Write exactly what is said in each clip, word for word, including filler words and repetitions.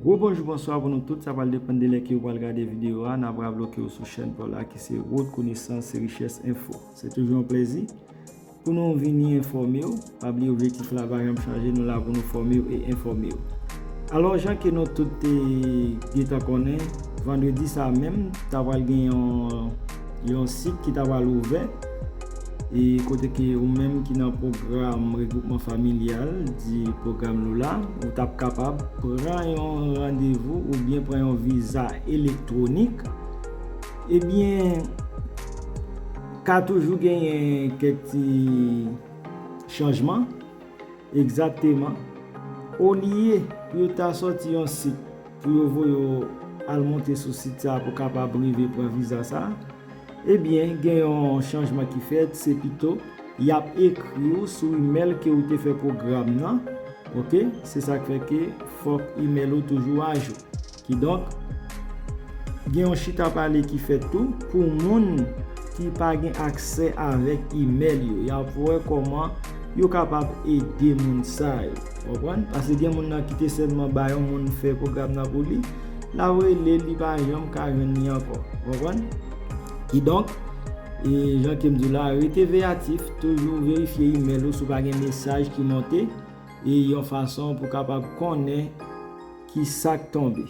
Gwo bonjou, bonswa pou nou tout. Sa pral depann de lè ke w pral gade videyo a. N ap raple ke w sou chèn pa w la ki se Wout Konesans e Richès Enfo. Se toujou yon plezi pou nou vini enfòme w. Pa bliye objektif la pa janm chanje, nou la pou nou fòme w e enfòme w. Alò, jan ke nou tout te gentan konnen, vandredi sa menm, ta pral gen yon, yon sit ki ta pral ouvè. E kote ke ou menm ki nan pwogram regwoupman familyal, di pwogram Loula, ou t ap kapab pran yon randevou oubyen pran yon viza elektwonik, ebyen, ka toujou genyen kèk ti chanjman. Egzakteman. Olye pou yo ta sòti yon sit pou yo voye w al monte sou sit sa a pou kapab rive pran viza sa a, ebyen, gen yon chanjman ki fèt, se pito y ap ekri w sou imèl ke ou te fè pwogram nan, oke? Se sa k fè ke fòk imèl ou toujou ajou. Kidonk, gen yon chita pale ki fèt tou pou moun ki pa gen aksè avèk imèl yo. Y ap wè kòman yo kapab ede moun sa yo. Konprann? Paske gen moun nan ki te sèlman ba yon moun fè pwogram nan pou li, l ap rele, li pa janm ka jwenn li ankò. Konprann? Kidonk, e jan ke m di w la, rete veyatif, toujou verifye imèl ou si w pa gen mesaj ki monte, e yon fason pou kapab konnen ki sa k tonbe.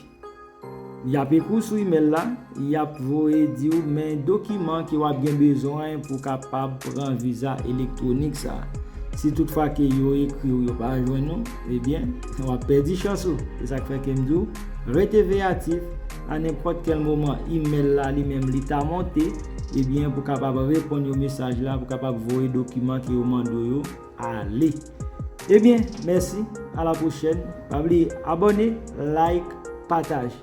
Y ap ekri w sou imèl la, y ap voye di w men dokiman ke w ap gen bezwen pou kapab pran viza elektwonik sa a. Si toutfwa ke yo ekri w, yo pa jwenn ou, ebyen, w ap pèdi chans ou. Se sa k fè ke m di w, rete veyatif, a nenpòt kèl moman, imèl la li menm li ta monte, ebyen, pou kapab reponn yo mesaj la, pou kapab voye dokiman ke yo mande w yo ale. Ebyen, mèsi, a la pwochèn. Pa bliye abòne, like, pataje.